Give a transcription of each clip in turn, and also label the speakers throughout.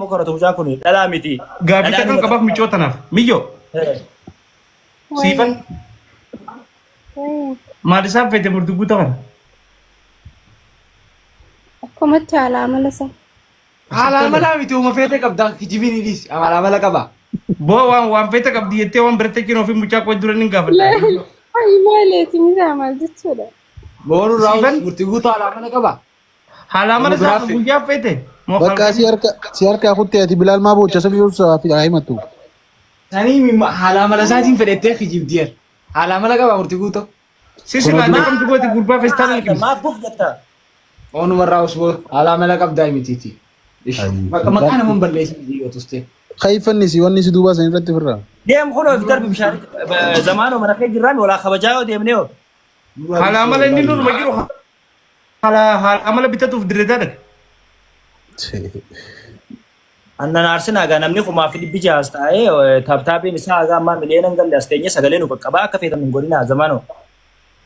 Speaker 1: mokoratu mucaan kun dhalaa miti.
Speaker 2: Gaaffii
Speaker 1: Dhalaa
Speaker 2: takkan
Speaker 1: numa
Speaker 2: qabaaf micoo tanaaf. Miyyoo siifan
Speaker 3: Wayii.
Speaker 2: maal isaan feete murtii guutaa kana?
Speaker 3: Akkumatti haala amala isaa.
Speaker 4: Haala amalaa miti uuma feete qabda kijibiin dhiisi. Haala amala qaba.
Speaker 2: Boo waan waan feete qabdi jettee waan biratti kennu ofii mucaa koo dura ni gaafadha.
Speaker 3: Ayi maaleeti misaa maal jechuudha.
Speaker 4: Boonu
Speaker 2: Siifan?
Speaker 4: raawus murtii guutuu haala amala qaba.
Speaker 2: Haala amala
Speaker 4: Nama
Speaker 2: isaa
Speaker 4: biraa
Speaker 2: guyyaa feete moo
Speaker 5: Bakka si harka si harkaa kuttee ati Bilaal maa boocha sabii obsa fi haa himattu.
Speaker 4: Sanii haala amala isaatiin fedhettee kijibdiyeer. Haala amala qaba murtii guutuu.
Speaker 2: Si silaa jeeqamtu gooti gurbaa feestaala liqimsa.
Speaker 1: Maaf buf jetta?
Speaker 4: Oonuma irraa osoo haala amala qabdaa mitiiti. Maqaa nama hin balleessin yoo tustee.
Speaker 5: Kayfanni si wanni si duubaa san irratti firraa.
Speaker 1: Deem kunoo if darbi bishaan zamaanoo mana kee jirraami walaa kabajaa yoo deemnee hoo.
Speaker 2: Haala amala inni nurma jiru haala haala amala bitatuuf dirreetaa dhaqa.
Speaker 1: Annan aarsinaa gaa namni 1600 as taa'ee taaptaapiin isaa haga ammaa miliyoona hin galle as teenyee sagalee nu qaqqabaa akka feetan hin godhinaa zamaanoo.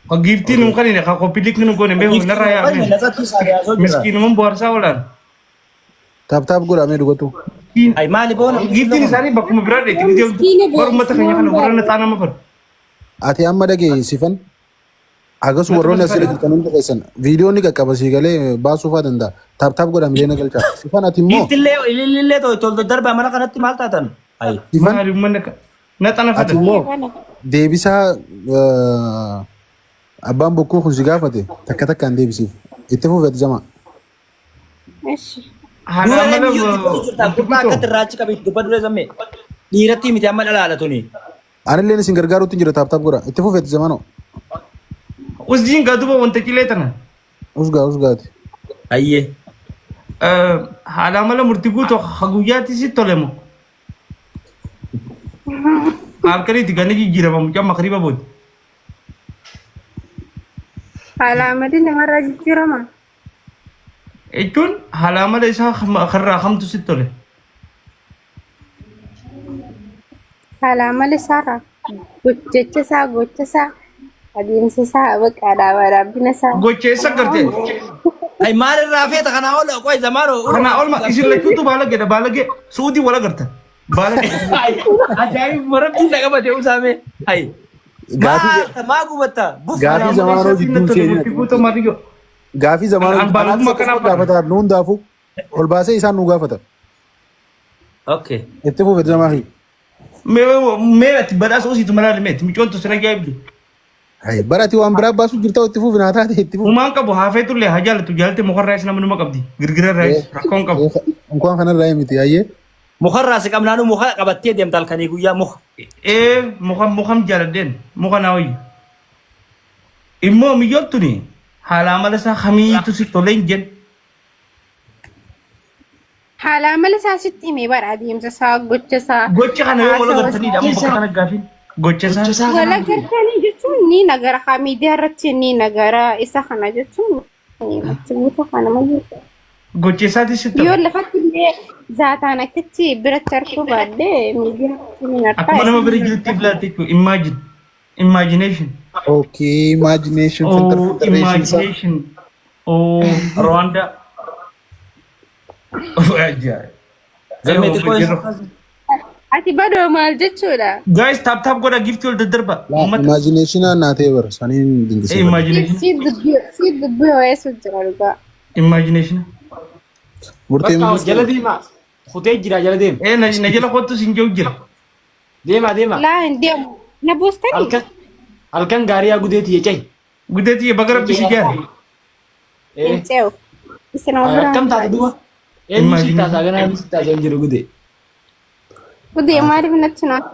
Speaker 2: Ka giiftii nu kanine ka koppii liikni nu goone beeku narraa yaa'ame.
Speaker 1: Natsatti isaa yaasoo jira.
Speaker 2: Miskiinuman bohaarsaa oolan.
Speaker 5: Taap taap godhamee dhugatu.
Speaker 1: Ay maali boona?
Speaker 2: Giiftiin isaanii bakkuma biraa dheetti.
Speaker 3: Miskiina
Speaker 2: Bara uummata keenya kana warra naxaa nama bara.
Speaker 5: Ati amma dhagee sifan Agasu warroonni asirra jirtan hundi keessan viidiyoon ni qaqqaba sii galee baasuu fa'aa danda'a. Taap taap godha miliyoona galchaa. Sifan ati immoo
Speaker 1: Giiftillee ilillillee tol daddarbaa mana kanatti maal taatan? Ay.
Speaker 5: sifan
Speaker 2: Maali uummanni akka naxana
Speaker 5: ati
Speaker 2: fada.
Speaker 5: immoo deebisaa abbaan bokkuu kun si gaafate takka takkaan deebisiif. Itti fufi ati jamaa.
Speaker 3: Eshi.
Speaker 2: Haala
Speaker 1: Dura
Speaker 2: amala
Speaker 1: miyyuu dubbatu jirta. Gurbaa akkatti irraa achi qabi dubbatu dura zammee. Dhiiratti miti amma dhalaala tuni.
Speaker 5: Anilleen isin gargaaruutti jira taap taap godha. Itti fufi ati zamanoo.
Speaker 2: Usjiin gaa duba wanta cilee tana.
Speaker 5: Usgaa usgaati.
Speaker 1: Ayyee.
Speaker 2: Haala amala murtii guutuu ha guyyaatti si tole moo? Halkanitti ganni jijjiirama mucaan makriiba booda.
Speaker 3: Haala amalli namarraa jijjiirama.
Speaker 2: Jechuun haala amala isaa karraa kamtu si tole?
Speaker 3: Haala amala isaarraa jecha isaa gocha isaa adeemsa isaa bakka dhaabaa dhaabbina isaa.
Speaker 2: Gocha eessa garte?
Speaker 1: Ay maal irraa feeta kanaa ol qoy zamaanoo.
Speaker 2: Kanaa olma isin lachuutu baalagedha baalagee suudii wal agartan. Baalagee.
Speaker 1: Ajaa'ib rabbiin na qabate usaame. Ay.
Speaker 5: Gaafii
Speaker 1: Maa gubatta? Buf.
Speaker 5: Gaafii zamaanoo jidduun seenaa. Gaafii zamaanoo
Speaker 2: An baalagummaa
Speaker 5: akkasuma
Speaker 2: kanaa fadha.
Speaker 5: gaafata nu hundaafuu ol baasee isaan nu gaafata.
Speaker 1: Okay.
Speaker 5: Itti fufi jamaa fi.
Speaker 2: Mee ati badhaasa osiitu malaa meeti micoon tu sira jaa'ibdu.
Speaker 5: Hai bara ati waan biraa baasuu jirta itti fufi naa taate itti fufi.
Speaker 2: Humaan qabu haafeetullee haa jaalatu jaalate mukarraayis nama numa qabdi girgirarraayis rakkoon qabu.
Speaker 5: Unkaan kanarraa miti hayyee.
Speaker 1: Mukarraa si qabnaanu muka qabattee deemta halkanii guyyaa muka.
Speaker 2: Ee muka mukam jaaladheen muka naa wayya. Immoo miyyoon tuni haala amala isaa kamiitu si tolee hin jenne.
Speaker 3: Haala amala isaa sitti hime bara adeemsa isaa gocha isaa.
Speaker 2: Gocha kana yoo wal
Speaker 3: haasawa
Speaker 2: agartanii amma bakka kana gaafiin gocha
Speaker 4: Gocha
Speaker 2: isaa.
Speaker 4: isaa
Speaker 3: Wal
Speaker 4: kana
Speaker 3: agartanii jechuun ni nagara haa miidiyaa irratti ni nagara isa kana jechuun natti guutuu kana malee.
Speaker 2: Gocha isaatis sitti
Speaker 3: Yoo
Speaker 2: tola.
Speaker 3: lafatti illee zaataan akkitti biratti arguu baadhee miidiyaa irratti ni argaa.
Speaker 2: Akkuma nama bira jirutti ilaalte jechuudha. Imagine. Imagination.
Speaker 5: Okay, imagination filter
Speaker 2: Oh,
Speaker 5: filtration isaa.
Speaker 2: imagination. Oh, Rwanda. Ajaa'ib.
Speaker 1: Zammee xiqqoo isa.
Speaker 3: Ati badoo maal jechuudha?
Speaker 2: Guys, tap tap godha gifti ol daddarba.
Speaker 5: Laa
Speaker 2: Uummata.
Speaker 5: imagination naa ta'e bara saniin dinqisiifadha.
Speaker 2: Imagination.
Speaker 3: Si dubbii si dubbii ho'eessu jira dhugaa.
Speaker 2: Imagination.
Speaker 5: Murtee
Speaker 4: Bakka jala deemaa. Kutee jira jala deema.
Speaker 2: Eh, na na jala kottu sin jiru jira.
Speaker 4: Deemaa deemaa.
Speaker 3: Laa hin deemu. Na buustanii?
Speaker 4: Halkan halkan gaarii haa gudeeti jechay.
Speaker 2: Gudeeti baga rabbi si jaare.
Speaker 4: Eh.
Speaker 3: Hin ce'u. Isin of biraan
Speaker 4: Akkam taate duuba? Eenyu si taasaa ganaa eenyu si taasaa hin jiru gudee.
Speaker 3: Gudee maaliif natti naaf?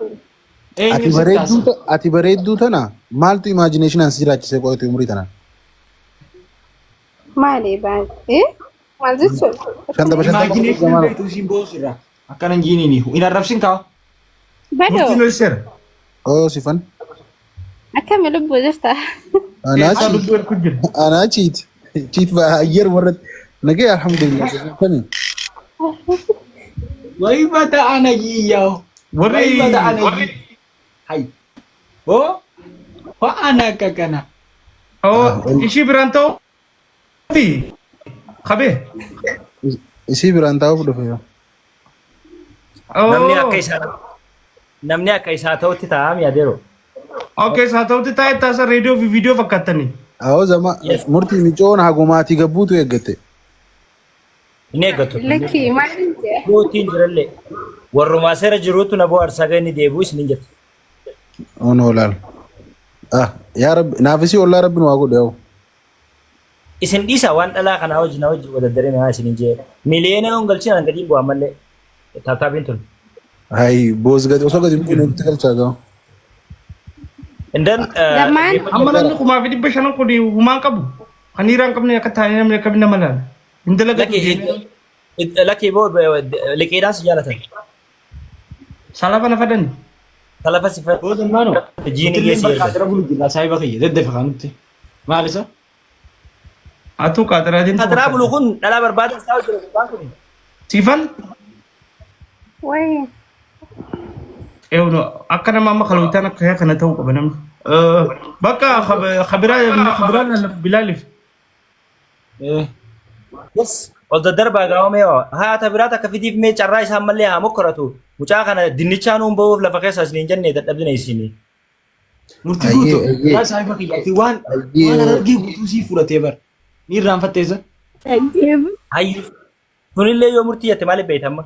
Speaker 4: Eenyu
Speaker 5: Ati
Speaker 4: si
Speaker 5: bareedduu
Speaker 4: taasaa?
Speaker 5: ati bareedduu tana maaltu imagination si jiraachisee qo'atu umurii tana?
Speaker 3: Maali baay'ee? Maal jechuudha?
Speaker 5: 50 50
Speaker 4: Imagination
Speaker 5: zamaanoo.
Speaker 4: beektu isiin boosu irraa. Akkana hin jiiniini. Hin arrabsin kaa.
Speaker 3: Badoo
Speaker 2: Murtiin ol seera.
Speaker 5: Oo sifan.
Speaker 3: akkami lubbuu jirta?
Speaker 5: Anaa
Speaker 2: Keessaa
Speaker 5: chiit.
Speaker 2: lubbuu ergu jira.
Speaker 5: Anaa chiit. Chiit ayyar warratti. Nagee alhamdulillah. Kami.
Speaker 4: Wayi bata ana jiyyaa'u.
Speaker 2: Warri
Speaker 4: Wayi bata ana jiyyaa'u. Hay. Hoo. Hoo ana akka kana.
Speaker 2: Oh, ishii biraan ta'uu fi qabee.
Speaker 5: Isii biraan taa'uuf dhufe.
Speaker 1: Namni akka
Speaker 2: Oh.
Speaker 1: isaa namni akka isaa ta'utti taa'aa yaadeero.
Speaker 2: Okay, isaa ta'utti taa'e taasa reediyoo fi viidiyoo fakkaattanii.
Speaker 5: Awoo zama
Speaker 1: Yes.
Speaker 5: murtii micoon hagumaatii gabbuutu eeggatte.
Speaker 1: Hin eeggatu.
Speaker 3: Lakki maal jee?
Speaker 1: Gootiin jirallee warrumaa seera jiruutu na bohaarsaa ga'e inni deebi'u isin hin jettu.
Speaker 5: Onoo laal. Ah yaa rabbi naafisii ollaa rabbi nu haa godhu yaa'u.
Speaker 1: Isin dhiisa waan dhalaa kanaa hojii na hojii wadadaree na isin hin jee. Miliyoona yoon galchin an gadiin bu'aa mallee taaptaapiin tun.
Speaker 5: Hayi boos gadi osoo gadi bu'u nutti galchaa gahu.
Speaker 1: Indan
Speaker 3: Lamaan.
Speaker 2: Amma namni 1500 kun humaan qabu. Kan dhiiraa hin qabne akka taa'anii namni akka nama laala. Hin dalagatu deemee.
Speaker 1: Lakki boo liqiidhaan si jaalatan.
Speaker 2: Salafa na fadani.
Speaker 1: Salafa si fadani.
Speaker 4: Booda maano.
Speaker 1: Jiini
Speaker 4: Nutillee
Speaker 1: geessi
Speaker 4: bakka
Speaker 1: erga.
Speaker 4: asirra bulu jirra saahiba kiyya daddafe kaa nutti. Maal isa?
Speaker 2: Atuu qaatiraa deemtu.
Speaker 1: Qaatiraa bulu kun dhalaa barbaada isaa jira gurbaan kun.
Speaker 2: Siifan.
Speaker 3: Wayi.
Speaker 2: Eewno akka nama amma kalootaan akka kana ta'uu qaba namni. Bakka kabiraa kabiraa bilaaliif.
Speaker 1: Yes. Ol daddarbaa gaa'oo mee haa ta biraa takka fidiif mee carraa isaan mallee haa mokkoratu. Mucaa kana dinnichaa nuun ba'uuf lafa keessa isiniin jenne dadhabdina isinii.
Speaker 4: Murtii
Speaker 5: Ayyee,
Speaker 4: guutuu.
Speaker 5: ayyee.
Speaker 4: Yaa saahiba kiyya ati waan
Speaker 5: Ayyee.
Speaker 4: waan harargee guutuu sii fudhatee bar. Ni irraanfattee isa?
Speaker 1: Hayyu. Tunillee yoo murtii jette maaliif beekta amma?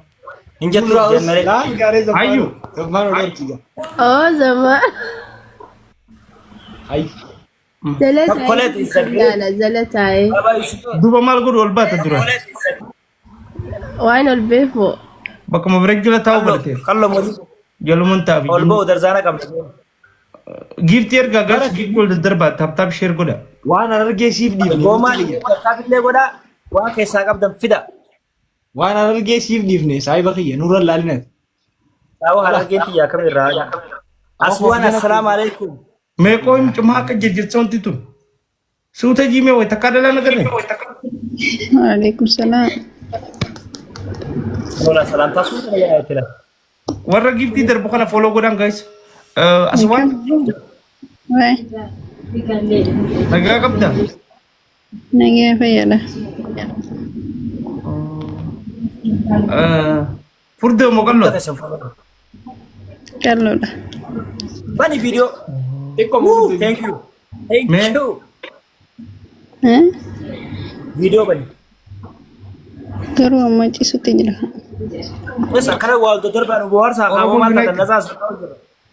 Speaker 1: Hin jettu jeen malee.
Speaker 4: Laan gaaree
Speaker 2: Hayyu.
Speaker 4: Zammaan oduu arkiga.
Speaker 3: Oo zaman.
Speaker 4: Hayyu.
Speaker 3: Jala
Speaker 1: Tokkolee
Speaker 3: taa'ee ilaala jala taa'ee.
Speaker 1: Baba Yusuf.
Speaker 2: Duuba maal godhu ol baata dura.
Speaker 3: Waan ol beeku.
Speaker 2: Bakkuma bira jala taa'u barate.
Speaker 1: Qalloo mootii.
Speaker 2: Jaluman taa'u.
Speaker 1: Ol ba'u darzaana qabna.
Speaker 2: Giiftii ergaa gaas giiftii ol daddarbaa taap taap sheer godha.
Speaker 4: Waan harargee siif dhiifne.
Speaker 1: Goomaa
Speaker 4: murtii kiyya.
Speaker 1: illee godhaa waan keessaa qabdan fida.
Speaker 4: Waan harargee siif dhiifne saahiba kiyya nurra laalinati.
Speaker 1: Saawwa harargeen tiyya akkamirraa haadha. Aswaan assalaamu alaikum.
Speaker 2: Meeqoo hin cimaa akka jejjecha wanti tun. Suuta jiimee wayi takkaa dhalaa nagarre.
Speaker 6: Waalaikum salaam.
Speaker 1: Tola salaamtaa suuta na jedhaa itti laata.
Speaker 2: Warra giiftii darbu kana follow godhaan guys. Aswaan
Speaker 6: Waay,
Speaker 2: nagaa qabda.
Speaker 6: nagaya fayyada.
Speaker 2: Furdoo moo qalloo?
Speaker 6: Qalloodha.
Speaker 1: Bani viidiyoo.
Speaker 4: Xiqqoo murtii.
Speaker 1: Thank you. Thank
Speaker 2: Mee?
Speaker 1: you.
Speaker 6: Eh?
Speaker 1: Viidiyoo bani.
Speaker 6: Garuu amma ciisutti jira.
Speaker 1: Yes, akkana wal daddarbaan bohaarsaa kaawwa maal taatan nasaas.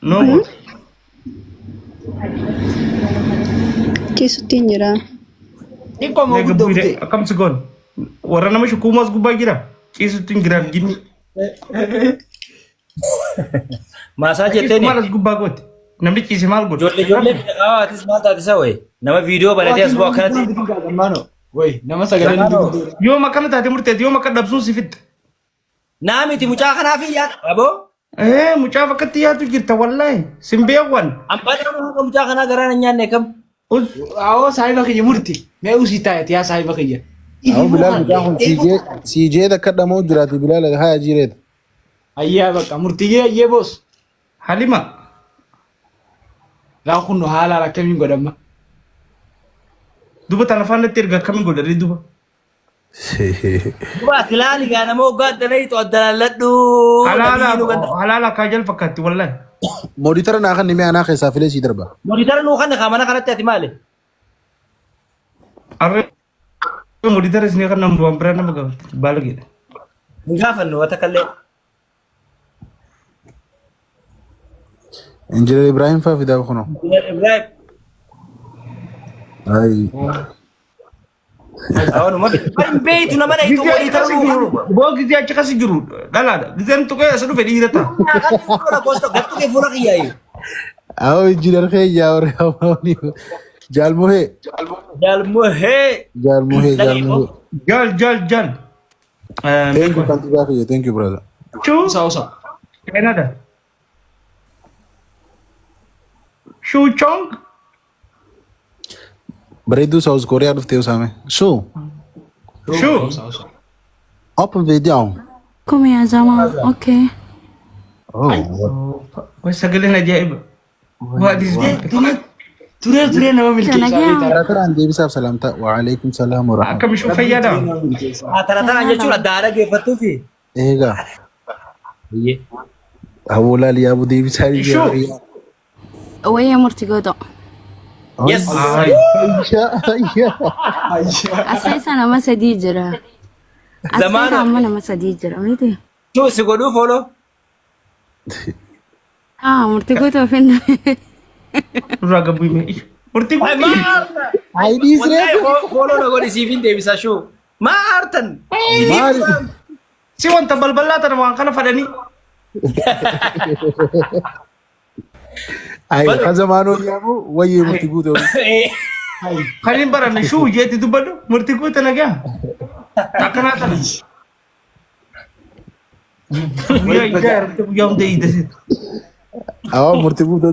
Speaker 2: No more.
Speaker 6: Ciisutti hin jira.
Speaker 4: Xiqqoo moo
Speaker 2: Mee
Speaker 4: guddoo
Speaker 2: gabbuu
Speaker 4: butee?
Speaker 2: akkam si goon? Warra nama shukkuumaas gubbaa jira. Ciisutti hin jiraaf jinni.
Speaker 1: Maasaa
Speaker 2: Ciisu
Speaker 1: jetteeni.
Speaker 2: maal as gubbaa gooti? Namni ciise maal godha?
Speaker 1: Ijoollee ijoollee atis maal taate isa wayi. Nama viidiyoo banatee as bu'u akkanatti.
Speaker 4: Zammaanoo. Wayi nama sagalee nuti guddoo.
Speaker 2: Yoom akkana taate murteeti yoom akka dhabsuun si fixxe.
Speaker 1: Naa miti mucaa kanaaf hin yaadu. Aboo.
Speaker 2: Ee mucaaf akkatti yaadu jirta wallaahi sin beekan.
Speaker 1: Abbaan nama mucaa kanaa garaan hin nyaanne kam.
Speaker 2: Us
Speaker 4: Awoo saahiba kiyya murti. Mee usii taa'eeti yaa saahiba kiyya.
Speaker 5: Awoo Bilaal mucaa kun siijee siijee takka dhamoo jiraati Bilaal haya jireeta.
Speaker 4: Ayyaa bakka murtiyyee ayyee boos.
Speaker 2: Halima
Speaker 4: Laa kun haalaan akkamiin godhamma.
Speaker 2: duba tana afaan natti erga akkamiin godhadhee duba.
Speaker 1: Duba ati laali gaa nama hoggaa adda dhayitu adda laalladhu.
Speaker 2: Halaala halaala kaajal fakkaatti wallaahi.
Speaker 5: Mooditara naa kan nimee anaa keessaa filee sii darba.
Speaker 1: Mooditara nuu kan kaa mana kanatti ati maali?
Speaker 2: Arree mooditara isinii kan nama waan biraa nama gaafatti baalageedha.
Speaker 1: Hin gaafannu wata kallee.
Speaker 5: Injinar Ibrahim faa fidaa kunoo.
Speaker 1: Injinar Ibrahim.
Speaker 5: Ayi.
Speaker 1: Awwaanuma. Hin beeytu nama dhayitu mooditara nuu kan.
Speaker 2: Boo gizee achi kasi jiru dhalaadha. Gizeen tuqee as dhufe dhiira ta'a.
Speaker 1: Gattu kee fuula kiyyaayu.
Speaker 5: Awoo injinar keenya warri hawaani. Jaalmuhee.
Speaker 1: Jaalmuhee.
Speaker 5: Jaalmuhee jaalmuhee.
Speaker 2: Jaal jaal jaal.
Speaker 5: Thank you kantiibaa kiyya thank you brother.
Speaker 2: Chuu
Speaker 4: Usa usa.
Speaker 2: Canada. Shuu Chong.
Speaker 5: Bareedduu South Korea dhuftee usaame. Suu
Speaker 2: Shuu.
Speaker 4: Usa usa.
Speaker 5: open video.
Speaker 7: Come ya jamaa? Okay.
Speaker 5: Oh.
Speaker 2: Way sagaleen ajaa'iba. What is
Speaker 4: Turee turee nama milkeessaa
Speaker 7: Nagaya.
Speaker 4: beektaa.
Speaker 5: Karaa karaan deebisaaf salaamtaa. Waalaikum salaam wa
Speaker 2: Akkam ishuu fayyaadha?
Speaker 5: rahmatullahi.
Speaker 1: Tana tana jechuun adda haadha geeffattuufi.
Speaker 5: Eegaa.
Speaker 1: Iyyee.
Speaker 5: Aboo laali yaabuu deebisaa
Speaker 2: Ishoo.
Speaker 7: Wayya murti gooto.
Speaker 1: Yes.
Speaker 7: As keessa nama sadii jira. As keessa
Speaker 1: Zamaana.
Speaker 7: amma nama sadii jira miti.
Speaker 1: Shuu si godhuu fooloo.
Speaker 7: Ah, murti gooto finna.
Speaker 2: Nurraa gabbuu himee. Ishoo. Murtii
Speaker 1: Ay,
Speaker 2: guutuu.
Speaker 1: maa aarta?
Speaker 5: Ayidii
Speaker 1: Wallahi
Speaker 5: siree.
Speaker 1: fooloo na godhi siif hin deebisa shuu. Maa aartan?
Speaker 5: Maali?
Speaker 2: Si wanta balbalaa tana waan kana fadhanii.
Speaker 5: Ayi ka zamaanoo yaabuu wayyee murtii guutuu.
Speaker 2: Kan hin baranne shuu jeetti dubbadhu murtii guutuu nagaa. Akkanaa tana. Guyyaa ijaa irratti guyyaa hunda iidase.
Speaker 5: Awwa murtii guutuu.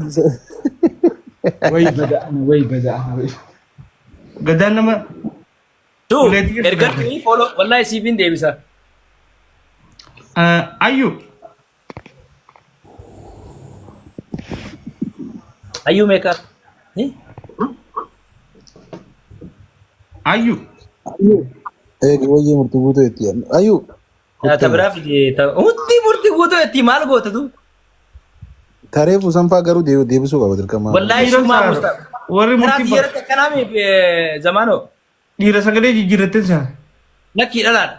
Speaker 4: Way bada'ana way bada'ana way.
Speaker 2: Gadaan nama
Speaker 1: Shuu
Speaker 2: Uleetii
Speaker 1: erga fooloo wallahi siif hin deebisa.
Speaker 2: Ayyu
Speaker 1: Ayyuu meeqa?
Speaker 2: Ayyu
Speaker 5: Eegi wayyee murtii guutuu itti. Ayyuu.
Speaker 1: Ta biraa fide hundi murtii guutuu itti maal gootatu?
Speaker 5: Taree fuusanfaa garuu deebisuu qaba dirqama.
Speaker 1: Wallahi
Speaker 2: Dhiira
Speaker 1: shumaa
Speaker 2: saaro.
Speaker 1: musta.
Speaker 2: Warri
Speaker 1: Karaa
Speaker 2: murtii
Speaker 1: xiyyaarratti akkanaami zamaanoo
Speaker 2: dhiira sagalee jijjiirrattee saara.
Speaker 1: lakkii dhalaadha.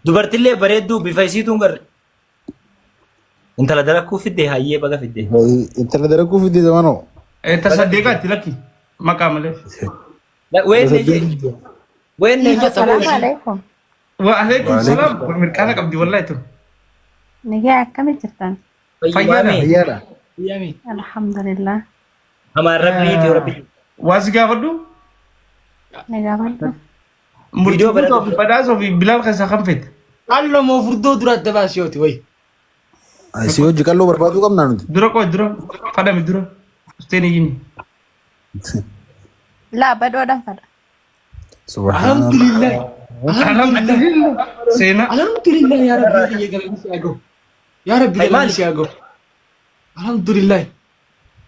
Speaker 1: Dubartillee bareedduu bifa isiituun garre. Intala dalakkuu fidde hayyee baga fidde.
Speaker 5: Intala dalakkuu fidde zamaanoo.
Speaker 2: Tasaddeeqaatti lakki maqaa malee.
Speaker 1: Weenne jee. Weenne jee
Speaker 3: Salaamu alaikum.
Speaker 2: Wa alaikum salaam. Mirqaana qabdi wallahi tun.
Speaker 3: Nagaa akkami jirtan?
Speaker 2: Fayyaadha.
Speaker 5: Fayyaadha.
Speaker 4: Yaami.
Speaker 3: Alhamdulillah.
Speaker 1: Amaan rabbii ti rabbii.
Speaker 2: Waa si gaafadhu.
Speaker 3: Nagaa baddu.
Speaker 2: Murtii
Speaker 1: Viidiyoo
Speaker 2: guutuu fi badhaasoo fi bilaal keessaa kan fedhe.
Speaker 4: Qalloo moo furdoo dura adda baasi yooti way.
Speaker 5: Si hojii qalloo barbaaduu qabnaa nuti.
Speaker 2: Dura qoo dura fadhami dura. Usteen iyyini.
Speaker 3: Laa badhoodhaan fadha.
Speaker 5: Subhanallah.
Speaker 4: Alhamdulillah.
Speaker 2: Alhamdulillah. Seenaa.
Speaker 4: Alhamdulillah yaa Rabbi kiyya galanni si haa gahu. Yaa Rabbi
Speaker 1: Ay,
Speaker 4: galanni
Speaker 1: maali?
Speaker 4: si haa gahu. Alhamdulillah.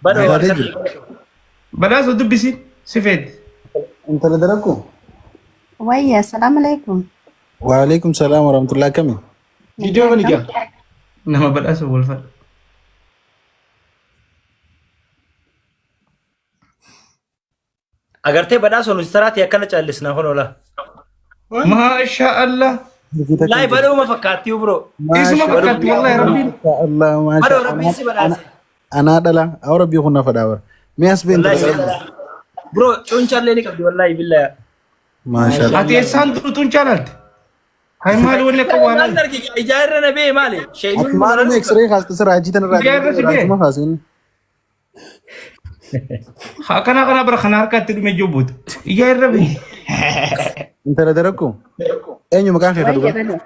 Speaker 1: Badoo
Speaker 5: Bareedee
Speaker 1: harkatti.
Speaker 5: jira.
Speaker 2: Badhaasoo dubbisi si feeti.
Speaker 5: Intala dalakkuu.
Speaker 3: Wayya salaamu alaikum.
Speaker 5: Waalaikum salaam warahmatullahi akkami.
Speaker 4: Viidiyoo bani gaa.
Speaker 2: Nama badhaasoo wal fadha.
Speaker 1: Agartee badhaasoo nuti taraatii akkana caallisna kun oola.
Speaker 2: Maasha Allah.
Speaker 1: Wallahi badhooma fakkaattii bro.
Speaker 2: Isuma fakkaatti wallahi rabbiin.
Speaker 5: Allah maasha
Speaker 1: Badhoo rabbiin si badhaase.
Speaker 5: Anaa dhala awwa rabbii kun na fadhaa bara. Mee as been
Speaker 1: Wallahi si badhaase. Bro cuuncaallee ni qabdi wallahi billahi.
Speaker 5: Maasha Allah.
Speaker 2: Ati eessaan turu tuncaa laalte? Hay maali wanni akka waan
Speaker 1: Maal argi ijaa irra na bee maali?
Speaker 5: Ati maaluma x-ray kaasta sirraa ajii tanarraa
Speaker 2: Ijaa irra si bee?
Speaker 5: raajuma kaasin.
Speaker 2: Akkana kana bara kana harkatti dhume jobbuutu. Ijaa irra bee.
Speaker 5: Intala dalakkuu. Eenyu maqaan kee
Speaker 3: Wayya
Speaker 5: kadhugaa?
Speaker 3: badhoo.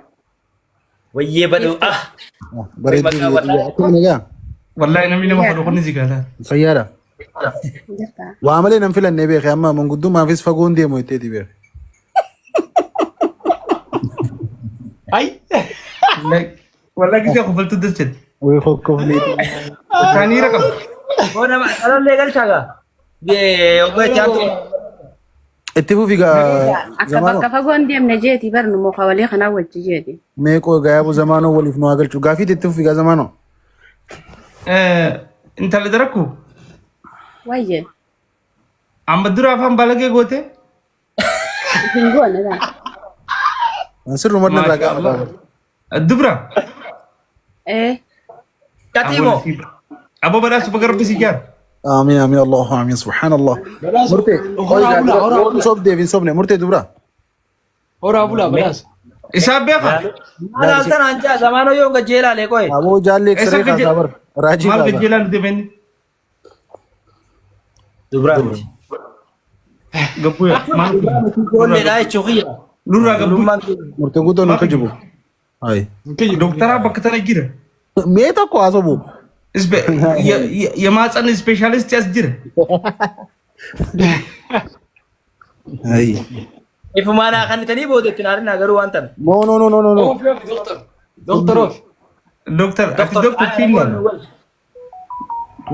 Speaker 1: Wayyee badhoo ah.
Speaker 5: Bareedduu
Speaker 1: Maqaa
Speaker 5: biyya akkuma nagaa.
Speaker 2: Wallahi namni nama fadhu kun si gaala.
Speaker 5: Fayyaadha.
Speaker 3: Jirta.
Speaker 5: Waa malee nan filannee beeke amma manguddummaafis fagoon deemu jetteeti beeke.
Speaker 4: Ay.
Speaker 2: Wallahi gisee kofaltu das jedhe.
Speaker 5: Way kokkofneeti.
Speaker 2: Kaaniira qaba.
Speaker 1: Boo nama dhalallee galchaa gaa. Obbo Chaantu.
Speaker 5: Itti fufi gaa
Speaker 3: Akka
Speaker 5: zamaanoo.
Speaker 3: bakka fagoo hin deemne jeeti barnu muka walii kanaa wajji jeeti.
Speaker 5: Meeqoo gaayaabu zamaanoo waliif nu haa galchu. Gaafiit itti fufi gaa zamaanoo.
Speaker 2: Intala darakku
Speaker 3: Wayye.
Speaker 2: amma dura afaan balagee goote.
Speaker 3: Hin goone laa.
Speaker 5: Sirruma irraa
Speaker 2: Maasha
Speaker 5: gaafa
Speaker 2: Allah. Dubra.
Speaker 3: Eh.
Speaker 1: Qatiimoo.
Speaker 2: Aboo badhaasu baga rabbi si jaar.
Speaker 5: Amiin amiin Allahu amiin subhanallah. Murtee
Speaker 4: Horaa bulaa horaa
Speaker 5: yoo sobdeef hin sobne murtee dubra.
Speaker 4: Horaa bulaa badhaasa.
Speaker 2: Isaa beeka.
Speaker 1: Maal halkan anjaa zamaanoo yoo gajjeelaalee qoye.
Speaker 5: Aboo jaalli
Speaker 2: Eessa
Speaker 5: x-ray
Speaker 2: gajje-
Speaker 5: kaasaa bara. Raajii
Speaker 2: Maal
Speaker 5: kaasaa.
Speaker 2: gajjeelaa nuti beekni?
Speaker 1: Dubraa miti.
Speaker 2: Gabbuu yaa. Maal
Speaker 1: Ijoolleedha jechuu kiyya.
Speaker 2: nurraa gabbuu.
Speaker 1: Dubrummaan
Speaker 5: Murtee guutuu nu kijibu. Ayi.
Speaker 2: Doktara bakka tana jira.
Speaker 5: Mee tokko haa sobu.
Speaker 2: የማህፀን ስፔሻሊስት ያስጅር
Speaker 5: Ayi.
Speaker 1: Ifumaan haa kannitanii booda ittiin aarinaa garuu waan tana.
Speaker 5: No no no no no no.
Speaker 4: Ofi ofi doktor. Doktor ofi.
Speaker 2: ዶክተር አቲ ዶክተር ፊንላንድ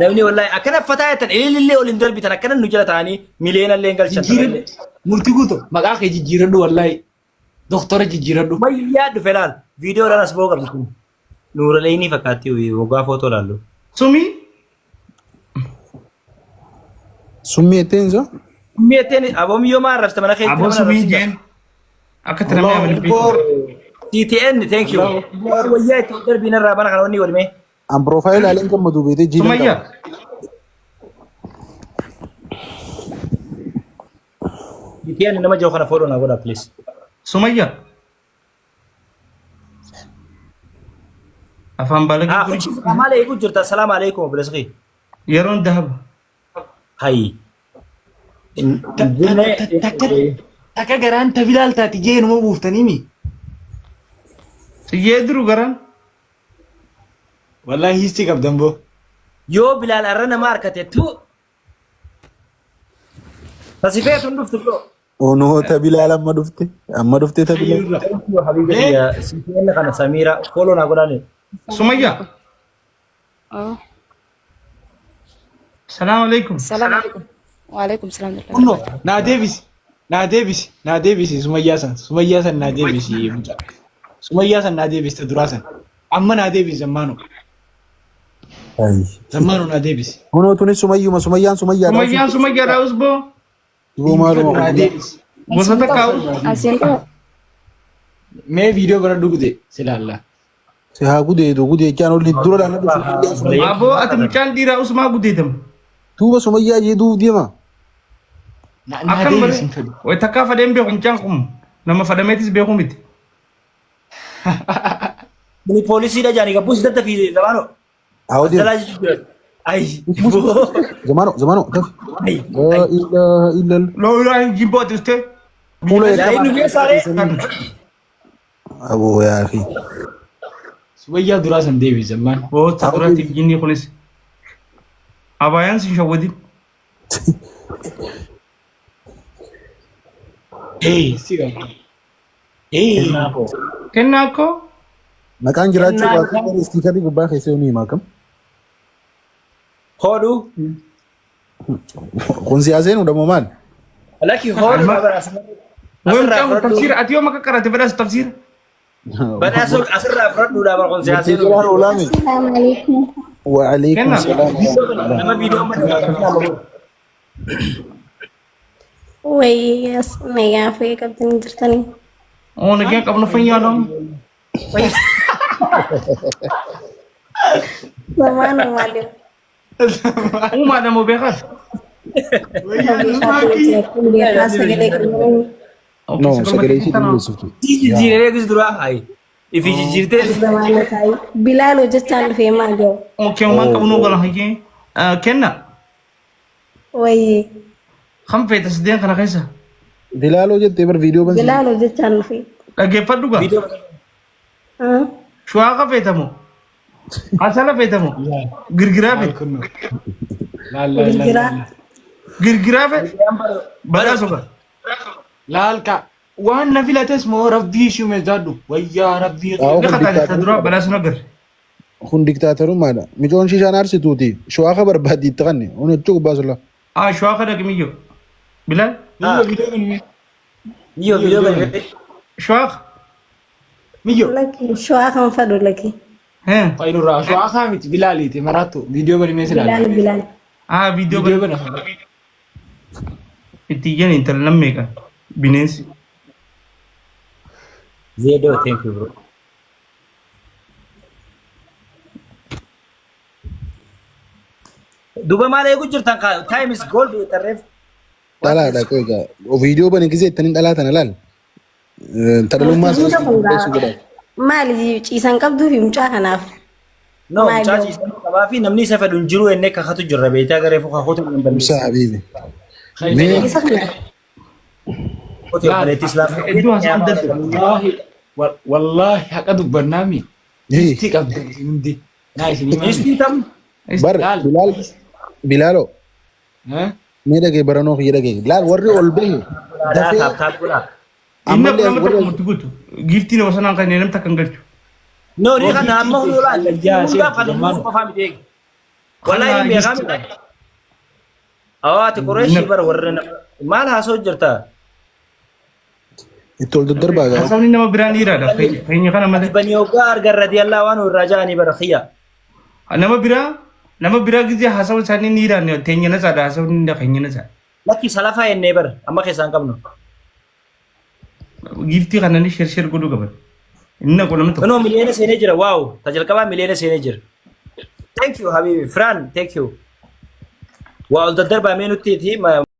Speaker 1: Namni wallahi akkana fataa jettan ilillee ol hin darbitan akkana nu jala ta'anii miliyoona illee hin galchan.
Speaker 4: Jijjiiradhu. Murtii guutuu maqaa kee jijjiiradhu wallahi. Doktora jijjiiradhu.
Speaker 1: Mayyaa dhufe laal viidiyoodhaan as ba'uu qabdi kun. Nuuraleeyinii fakkaatti waggaa footoo laallu.
Speaker 2: Sumii.
Speaker 5: Summii jetteen isa?
Speaker 1: Summii jetteen aboo miyyoo maa arrabsita mana keetti
Speaker 2: Aboo
Speaker 1: nama
Speaker 2: sumii
Speaker 1: arrabsita.
Speaker 2: jeen. Akka itti namni amane beeku.
Speaker 1: TTN thank you. Wayyaa itti darbiin irraa mana kana wanni godhame.
Speaker 5: An profile ilaaleen gammadu beetee jiilan
Speaker 2: Sumayya.
Speaker 5: qaba.
Speaker 1: TTN nama jiru kana follow naa godha please.
Speaker 2: Sumayya. Afaan baalagee
Speaker 1: Ah,
Speaker 2: kun
Speaker 1: kuchi maal eeguu jirta? Assalaamu alaikum obboleessa kee.
Speaker 2: yeroon dahaba.
Speaker 1: Hayi.
Speaker 4: Takka garaan tabilaal taati jee numa buuftanii mi?
Speaker 2: Siyyee duru garaan.
Speaker 4: Wallaahi hiistii qabdan boo.
Speaker 1: Yoo Bilaal arra nama harkate tu. Tasifee tun dhuftu bro.
Speaker 5: Onoo ta Bilaal amma dhufte. Amma dhufte ta Bilaal.
Speaker 1: Thank you habibi kiyya. CTN kana Samira follow naa godhaani.
Speaker 2: Sumayya.
Speaker 8: Oh.
Speaker 2: Salaam alaikum.
Speaker 8: Salaam alaikum. Wa alaikum salaam.
Speaker 4: Kunno naa deebisi. Naa deebisi. Naa deebisi sumayyaa san. Sumayyaa san naa deebisi mucaa. Sumayyaa san naa deebisi ta duraa san. Amma naa deebisi zammaanu.
Speaker 5: Ayi.
Speaker 4: Zammaanu naa deebisi.
Speaker 5: Kunoo tunis sumayyuma sumayyaan sumayyaadha.
Speaker 2: Sumayyaan sumayyaadha usboo.
Speaker 5: Duboo maaluma
Speaker 4: Naa
Speaker 5: kun.
Speaker 4: deebisi.
Speaker 2: Gosa takka us.
Speaker 8: Asiin dhoo.
Speaker 4: Mee viidiyoo bara dhugde silaalla.
Speaker 5: Si haa gudeedu gudeechaan olli dura dhaan dhufu sumayyaan sumayyaa.
Speaker 2: Aboo ati mucaan dhiiraa usmaa gudeedama.
Speaker 5: Duuba sumayyaa jee duuf deema.
Speaker 4: Naa
Speaker 2: Akkam
Speaker 4: deebisi
Speaker 2: malee.
Speaker 4: hin fedhu.
Speaker 2: Way takkaa fadheen beeku mucaan kun nama fadhameetis beeku miti.
Speaker 1: Kuni poolisiidha jaanii gabbuus dadda fi zamaanoo.
Speaker 5: Haa deema.
Speaker 1: Jalaa jijjiirra. Ay.
Speaker 5: Zamano zamano tafi.
Speaker 1: Ay.
Speaker 5: La ilaha illallah.
Speaker 2: Looyilaa hin jibboo ati ustee.
Speaker 5: Fuula
Speaker 1: Yaa inni keessaa
Speaker 5: Aboo yaa akhi.
Speaker 4: Sumayyaa duraa san deebisi zammaan.
Speaker 2: Boota duraatiif jinni kunis. Abaayaan sin shawwadin.
Speaker 4: Hiistii qabdan.
Speaker 2: Kennaa koo.
Speaker 5: Maqaan jiraachuu baatu garuu istiikarri gubbaa keessa ni hima akkam.
Speaker 1: Hodhu.
Speaker 5: Kun siyaaseen hunda moo maal?
Speaker 1: Laki hodhu
Speaker 2: Way
Speaker 1: asirraa
Speaker 2: mucaan kun
Speaker 1: fudhadhu.
Speaker 2: tafsiira ati yoo maka qarate badhaasa tafsiira.
Speaker 1: Badhaasa asirraa fudhadhuudha bara kun siyaaseen.
Speaker 5: Murtii jiraan oolaame.
Speaker 3: Assalamu alaikum.
Speaker 5: Wa alaikum
Speaker 2: Kenna.
Speaker 5: salaam wa rahmatullah.
Speaker 1: Nama viidiyoo mana.
Speaker 3: Wayii as nagaa fayyaa qabdanii jirtanii.
Speaker 2: Oo nagaan qabnu fayyaadha.
Speaker 3: Zamaanu maali?
Speaker 2: Uumaadha moo beekaas?
Speaker 3: Beekaa sagalee qabdanii.
Speaker 5: No, sagalee ishee dhiyeessiftu.
Speaker 1: Jijjiiree eegis duraa hayi. Ifi jijjiirtee.
Speaker 3: Zamaana taa'ii. Bilaal hojjechaan dhufee maal gahu?
Speaker 2: Okay, uumaan qabnu gala hayyee. Kenna.
Speaker 3: Wayii.
Speaker 2: Kan feete sideen kana keessa.
Speaker 5: Bilaaloo jettee bar viidiyoo bansi.
Speaker 3: Bilaal hojjechaan dhufee.
Speaker 2: Dhaggeeffadhu gaa. Shuwaaqa feetamu. Asala feetamu. Girgiraa
Speaker 4: Laal
Speaker 2: feete.
Speaker 4: kunno. Laal laal laal.
Speaker 3: Girgiraa.
Speaker 2: Girgiraa feete. Badhaasu gaa.
Speaker 4: Laal ka. Waan na filates moo rabbii ishuu meezaadhu. Wayyaa rabbii.
Speaker 5: Haa
Speaker 2: Ni
Speaker 5: kun
Speaker 2: kataate ta duraa
Speaker 5: diktaatorummaadha.
Speaker 2: badhaasu nagar.
Speaker 5: Kun diktaatorummaadha. Micoon shishaan aarsituuti. Shuwaaqa barbaaddi itti kanne. Kun hojii gubbaa sulla.
Speaker 2: Ah, shuwaaqa dhaqi miyyoo. Bilaal.
Speaker 4: Miyyo viidiyoo kun mee.
Speaker 1: Miyyoo viidiyoo bani.
Speaker 2: Shuwaaqa.
Speaker 4: Miyyo.
Speaker 3: Lakki shawaa kan fadhu lakki.
Speaker 2: Hee.
Speaker 4: Fayyinurraa shuwaaqa miti bilaaliiti maraattu viidiyoo bani mee silaala.
Speaker 3: Bilaal bilaal.
Speaker 2: Ah, viidiyoo
Speaker 4: Viidiyoo
Speaker 2: bana.
Speaker 4: bana.
Speaker 2: Itti iyyan intala nam meeqa. Bineensi.
Speaker 1: Zeedoo thank you bro. Duuba maal eegu jirtan kaa time is gold tarreef.
Speaker 5: Dhalaadha qoy egaa. Viidiyoo bane gisee ittaniin dhalaa tana laal. Ta dhalummaa
Speaker 3: Murtiin
Speaker 5: isaas
Speaker 3: kun
Speaker 5: balleessuu godhaaf.
Speaker 3: maali ciisan qabduu fi mucaa kanaaf.
Speaker 1: No
Speaker 3: Maal
Speaker 1: mucaa
Speaker 3: gahu?
Speaker 1: ciisan qabaa fi namni isa fedhu hin jiru ennee kakatu jirra beektaa garee fuka hotu hin
Speaker 5: Ibsaa
Speaker 1: balleessu.
Speaker 5: habiibi. Mee
Speaker 3: Isa kana
Speaker 1: Hotu obboleettii islaamaa.
Speaker 2: Iddoo haasa'an dadda.
Speaker 4: Wallaahi wallaahi haqa dubbannaa mi.
Speaker 5: hii
Speaker 4: Istii qabdan isin hundi. Naa isin himaa mi.
Speaker 1: Istii tam
Speaker 5: bar
Speaker 4: Laal.
Speaker 5: Bilaal Bilaaloo
Speaker 4: Eh?
Speaker 5: mee dhagee baranoo kiyya dhagee. Laal warri ol bahe dafee
Speaker 1: taap taap godhaa.
Speaker 2: Inni
Speaker 5: ammallee
Speaker 2: nama
Speaker 5: warri
Speaker 2: tokko murti guutu. Giiftii nama sanaan kan namni takka hin galchu.
Speaker 1: No ni kana amma hunduu laal.
Speaker 4: Yaa
Speaker 1: Hundaa
Speaker 4: seertu
Speaker 1: kan
Speaker 4: zammaanu.
Speaker 1: hunduu qofaa miti eegi. Wallahi ni beekaa miti. Awaati Qureeshii bara warra nama maal haasoo jirta?
Speaker 5: Itti ol daddarbaa gaa.
Speaker 2: Haasawni nama biraa ni jiraadha. Keenya kana
Speaker 1: Ati
Speaker 2: malee.
Speaker 1: banii hoggaa argan radiyallaa waan irraa ja'anii bara khiyya.
Speaker 2: Nama biraa nama biraa gizee haasawa isaanii ni jiraanne teenya nasaadha haasawni keenya nasaadha.
Speaker 1: Lakki salafaa jennee bara amma keessaa hin qabnu.
Speaker 2: Giiftii kana ni sheer sheer godhuu qaban. Inni naqu namni tokko.
Speaker 1: Kunoo miliyoona seenee jira waaw ta jalqabaa miliyoona seenee jira. Thank you habibi Fran thank you. Waa ol daddarbaa mee nutti